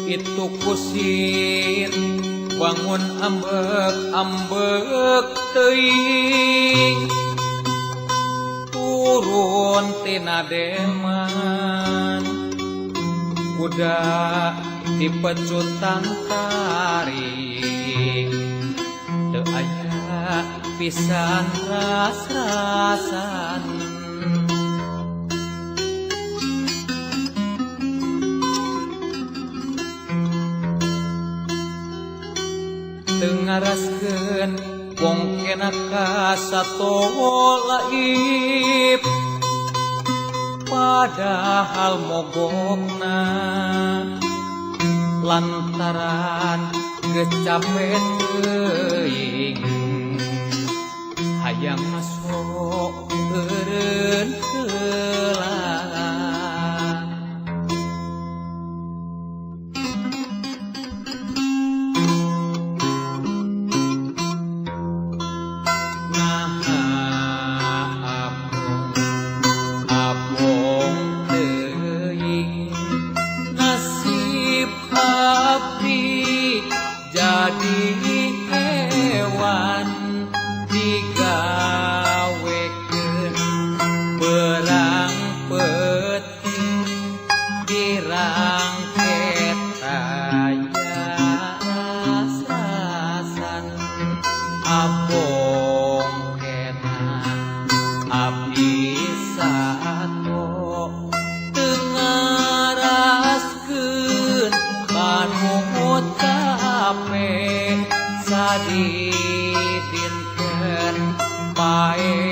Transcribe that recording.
Itu kusir bangun ambek-ambek teuing turun tina delman kuda dipecutan tarik teu aya pisan ras-rasan. Teu ngaraskeun bongkena ka sato laib padahal mogokna lantaran kecapean teuing hayang masuk eureun heula. Jadi hewan digawekeun berang peuting dirangket aya ras-rasan abong kena abdi sato teu ngaraskeun kanu kape sadi dinten paeh.